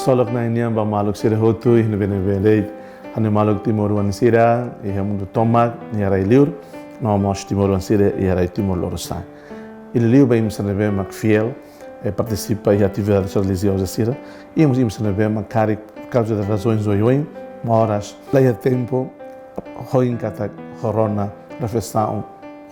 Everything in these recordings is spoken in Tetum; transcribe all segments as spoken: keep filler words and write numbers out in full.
Ksolok Na'i nian ba maluk sira hotu iha ne'ebé-ne'ebé de'it, ha'u-nia maluk timoroan sira iha mundu tomak, iha rai-liur, no mós timoroan sira iha rai Timor Lorosa'e. Liuliu ba imi sira ne'ebé mak fiél, eh, partisipa iha atividade relijioza sira, i mós imi sira ne'ebé mak karik por kauza de razaun oioin, moras, la iha tempu, hanoin katak ho rona reflesaun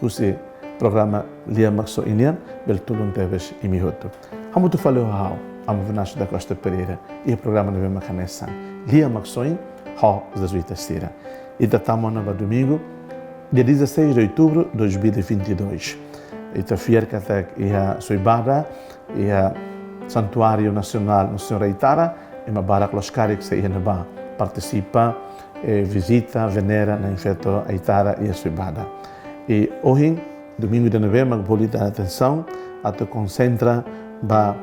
husi programa Lia Maksoin nian, bele tulun tebes imi hotu. Hamutuk fali ho ha'u, Amu Venâncio da Costa Pereira, iha programa ne'ebé mak hanesan Lia Maksoin ho Jezuita sira. Ita tama ona ba domingu, dia dezasseis de outubro de dois mil e vinte e dois. Ita fiar katak iha Soibada, iha Santuáriu Nasionál Nossa Senhora Aitara, ema barak loos karik sei iha ne'ebá, partisipa, eh, vizita, venera Na'in-Feto Aitara iha Soibada. I ohin, domingu ida ne'ebé mak bolu ita-nia atensaun atu konsentra ba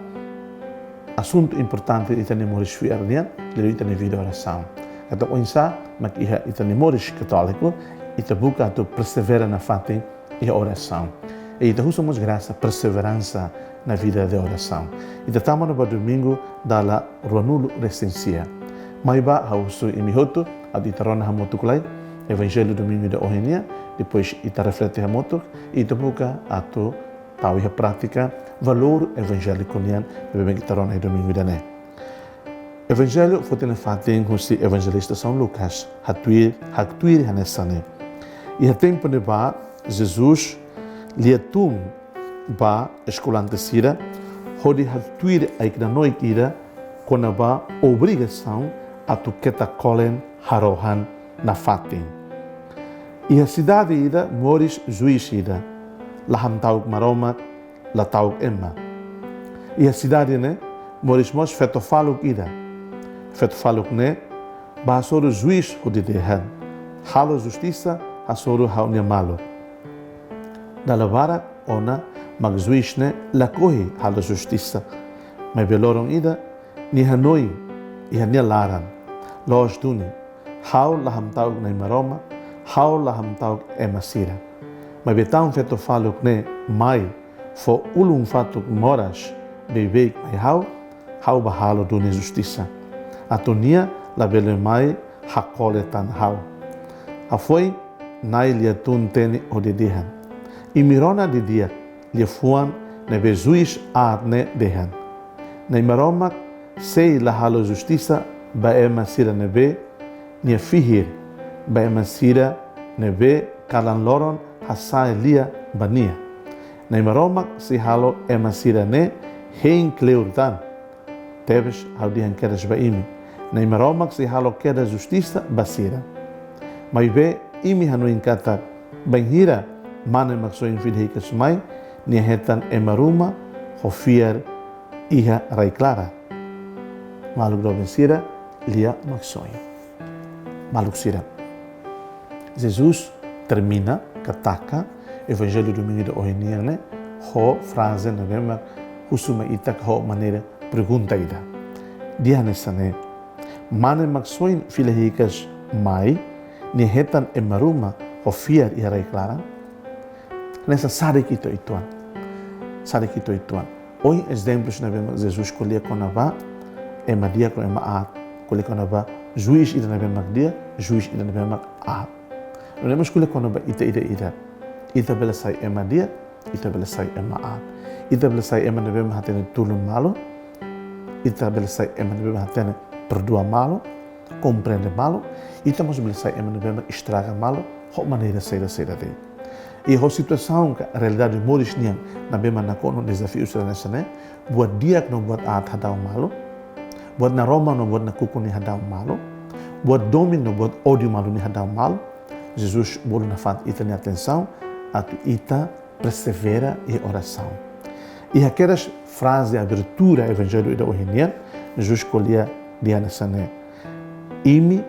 asuntu importante ita-nia moris fiar nian, liuliu ita-nia vida orasaun. Katak oinsá mak iha ita-nia moris katóliku, ita buka atu persevera nafatin iha orasaun. I ita husu mós grasa perseveransa na vida de orasaun. Ita tama ona ba domingu dala ruanulu-resin-sia. Maibé ha'u husu imi hotu atu ita rona hamutuk lai Evanjellu domingu ida ohin nian, depois ita reflete hamutuk, ita buka atu tau iha prátika valór evanjéliku nian ne'ebé mak ita rona iha domingu ida-ne'e. Evanjellu foti nafatin husi Evanjelista São Lucas, haktuir, haktuir hanesan ne'e. Iha tempu ne'ebá, Jesus lia tun ba eskolante sira, hodi haktuir ai-knanoik ida kona-ba obrigasaun atu keta kolen harohan nafatin. Iha sidade ida moris juís ida, la hamta'uk Maromak, la ta'uk ema. Iha sidade ne'e moris mós feto faluk ida. Feto faluk ne'e bá hasoru juís hodi dehan: "Halo justisa hasoru ha'u-nia maluk." Dala barak ona mak juís ne'e lakohi halo justisa. Maibé loron ida nia hanoin iha nia laran: "Loos duni, ha'u la hamta'uk Na'i Maromak, ha'u la hamta'uk ema sira. Maibé tau feto faluk ne'e mai fó ulun fatuk moras beibeik mai ha'u, ha'u bá halo duni justisa, atu nia labele mai hakole tan ha'u." Hafoin Na'i lia tun tene hodi dehan: "Imi rona didi'ak liafuan ne'ebé juís aat ne'e dehan: Na'i Maromak sei la halo justisa ba ema sira ne'ebé nia fihir, ba ema sira ne'ebé kalan loron hasa'e lia ba nia. Na'i Maromak sei halo ema sira-ne'e hein kleur tan." Tebes ha'u dehan kedas ba imi: Na'i Maromak sei halo kedas justisa ba sira. Maibé imi hanoin katak bainhira Mane Maksoin fila hikas mai, nia hetan ema ruma ho fiar iha rai-klaran. Maluk doben sira, Lia Maksoin. Maluk sira, Jesus termina ka taka Evanjellu domingu ida ohin nian ne'e ho fraze ne'ebé mak husu mai ita ka ho maneira pergunta ida. Dehan hanesan ne'e: Mane Maksoin fila hikas mai, nia hetan ema ruma ho fiar iha rai-klaran? Hanesan sadik ita uitoan. Sadik ita uitoan. Ohin ezemplus ne'ebé mak Jesus ko'alia kona-ba ema di'ak no ema aat. Ko'alia kona-ba juís ida ne'ebé mak di'ak, juís ida ne'ebé mak aat. No ne'e mós ko'alia kona-ba ita ida-idak. Ita bele sai ema di'ak, ita bele sai ema aat. Ita bele sai ema ne'ebé mak hatene tulun malu. Ita bele sai ema ne'ebé mak hatene perdua malu, komprende malu. Ita mós bele sai ema ne'ebé mak estraga malu ho maneira saida-saida de'it. I ho situasaun ka realidade moris nian ne'ebé mak nakonu dezafiu sira hanesan ne'e, buat di'ak no buat aat hadau malu, buat naroman no buat nakukun ne'e hadau malu, buat domin no buat ódiu malu ne'e hadau malu, Jesus bolu nafatin ita-nia atensaun atu ita persevera iha orasaun. Iha kedas fraze abertura Evanjellu ida ohin nian, Jesus ko'alia dehan hanesan ne'e: Imi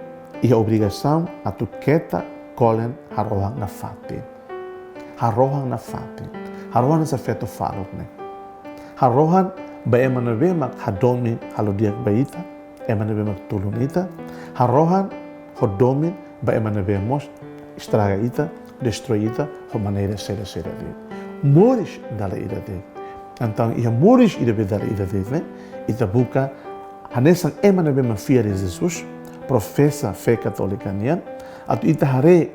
iha obrigasaun atu keta kolen harohan nafatin. Harohan nafatin. Harohan hanesan feto faluk ne'e. Harohan ba ema ne'ebé mak hadomi halo di'ak ba ita, ema ne'ebé mak tulun ita. Harohan ho domin ba ema ne'ebé mós estraga ita, destroi ita ho maneira saida-saida de'it. Moris dala ida de'it. Entaun iha moris ida be dala ida de'it ne'e, ita buka hanesan ema ne'ebé mak fiar iha Jesus, profesa fé katólika nian, atu ita haree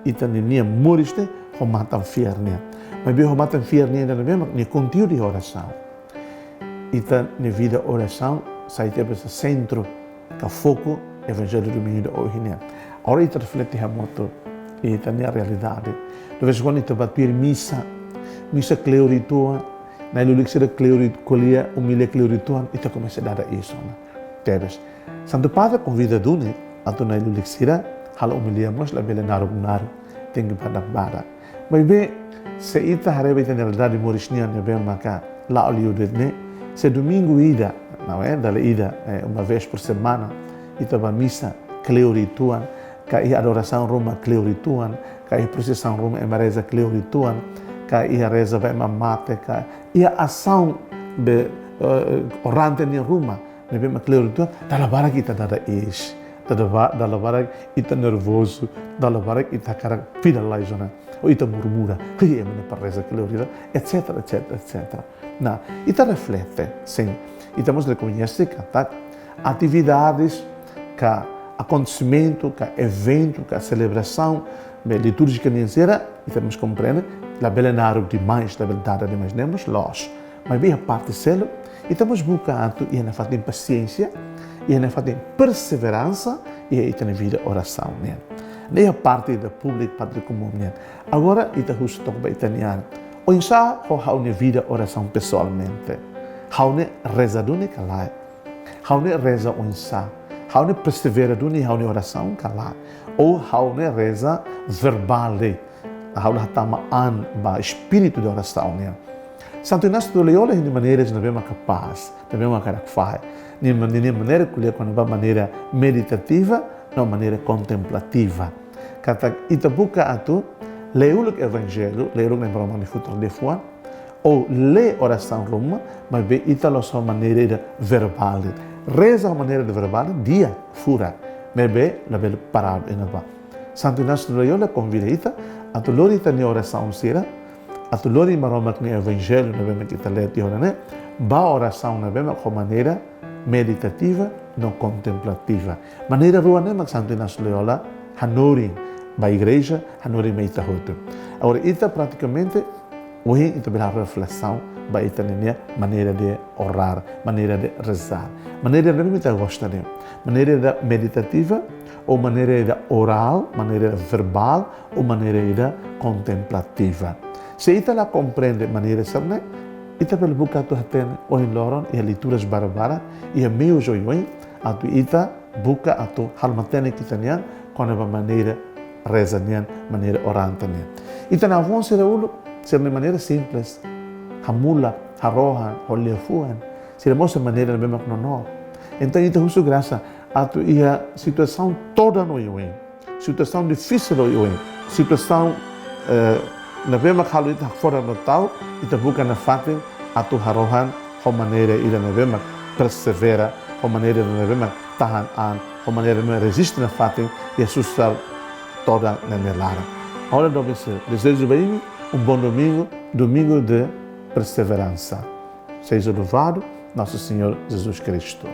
ita-nia moris ne'e ho matan fiar nian. Maibé ho matan fiar nian ne'ebé mak nia konteúdu iha orasaun. Ita-nia vida orasaun sai tebes sentru ka foku Evanjellu Domingu ida ohin nian. Agora ita reflete hamutuk ita-nia realidade. De vez em quando ita bá tuir misa, misa kleur uitoan, na'i-lulik sira kleur uitoan, ko'alia, umilha kleur uitoan, ita komesa dada iis ona. Tebes. Santu Padre konvida duni atu na'i-lulik sira halo umilha mós labele naruk-naruk, tenke badak-badak. Maibé, se ita haree ba ita-nia realidade moris nian ne'ebé maka la'o liu de'it ne'e, se domingu ida, não é? Dala ida, eh, uma vez por semana, ita bá misa kleur uitoan, ka iha adorasaun ruma kleur uitoan, ka iha prosisaun ruma ema reza kleur uitoan, ka iha reza ba ema mate, ka iha asaun be, eh, orante nia ruma ne'ebé mak kleur uitoan, dala barak ita dada iis, dala ba-, dala barak ita nervozu, dala barak ita hakarak fila lai zona, ou ita murmura, "Hei, ema ne'e para reza kleur uitoan," et cetera, et cetera, et cetera. Nah, ita reflete, sin, ita mós rekoñese katak atividades ka akontesimentu, ka eventu, ka selebrasaun be litúrjika nian sira, ita mós komprende, labele naruk demais, labele dada demais, ne'e mós loos. Maibé iha parte seluk, ita mós buka atu iha nafatin pasiénsia, iha nafatin perseveransa iha ita-nia vida orasaun nian. Ne'e iha parte ida públiku, parte komún nian. Agora ita husu took ba ita-nia an. Oinsá ho ha'u-nia vida orasaun pesoalmente? Ha'u ne'e reza duni ka lae? Ha'u ne'e reza oinsá? Ha'u ne'e persevera duni ha'u-nia orasaun ka lae? Ou ha'u ne'e reza verbál de'it? Ha'u la hatama an ba espíritu de orasaun nian. Santu Inácio de Loyola iha nia maneiras ne'ebé mak kapás, ne'ebé mak hakarak fahe. Nia man-, nia maneira ko'alia kona-ba maneira meditativa, no maneira kontemplativa. Katak ita buka atu lee uluk Evanjellu, lee uluk Nai Maromak nia futar liafuan, ou lee orasaun ruma, maibé ita la'ós ho maneira ida verbál. Reza ho maneira ida verbál, di'ak, furak, maibé labele paradu iha ne'ebá. Santu Inácio de Loyola konvida ita atu lori ita-nia orasaun sira, atu lori Maromak nia Evanjellu ne'ebé mak ita lee tiha ona ne'e, ba orasaun ne'ebé mak ho maneira meditativa no kontemplativa. Maneira rua ne'e mak Santu Inácio Loyola hanorin ba igreja, hanorin ba ita hotu. Agora, ita pratikamente, ohin ita bele halo reflesaun ba ita-nia maneira de orar, maneira de rezar. Maneira ne'ebé mak ita gosta ne'e? Maneira ida meditativa, ou maneira ida orál, maneira ida verbál, ou maneira ida kontemplativa? Se ita la komprende maneira sira-ne'e, ita bele buka atu hatene ohin loron iha leituras barabarak, iha meius oioin, atu ita buka atu halo matenek ita-nia an kona-ba maneira reza nian, maneira orante nian. Ita-nia avó sira uluk, sira-nia maneira simples, hamulak, harohan, ho liafuan, sira mós maneira ne'ebé mak nonook. Entaun ita husu grasa atu iha situasaun todan oioin, situasaun difisil oioin, situasaun, eh, ne'ebé mak halo ita hakfodak no ta'uk, ita buka nafatin atu harohan ho maneira ida ne'ebé mak persevera, ho maneira ida ne'ebé mak tahan an, ho maneira ida mak reziste nafatin iha susar todan ne'e nia laran. Agora, doben sira, dezeju ba imi um bom domingo, domingo de perseverança. Seja louvado nosso Senhor Jesus Cristo.